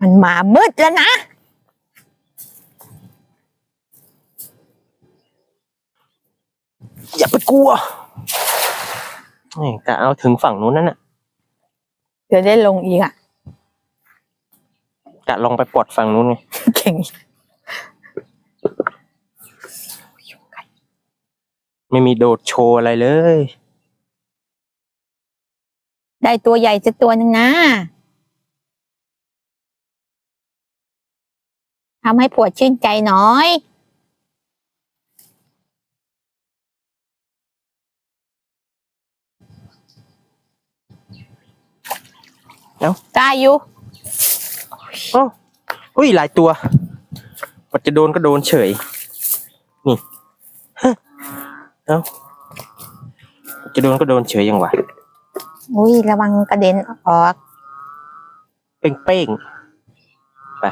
ມັນມາມືດແລ້ວນະ. ຢ່າໄປກົວ. ນີ້ກະເອົາເຖິງຝັ່ງນັ້ນນະ. ດຽວໄດ້ລົງອີກອະ. ກະລອງໄປປອດຝັ່ງນັ້ນໄງ. ເກັ່ງ. ໄມ່ມີໂດດໂຊອະໄລເລີຍ. ໄດ້ຕົວໃຫຍ່ສັກຕົວໜຶ່ງນະ. ທຳໃຫ້ຜົວຊື່ນໃຈໜ້ອຍ. ເອົ້າ ໄດ້ຢູ່. ໂອ້ ອຸ້ຍ ຫຼາຍຕົວ. ບັດຈະໂດນກໍໂດນເສີຍ. ນີ້ ເອົ້າ ຈະໂດນກໍໂດນເສີຍຫຍັງວະ. ອຸ້ຍ ລະວັງກະເດັນອອກ. ເປ້ງໆ ໄປ.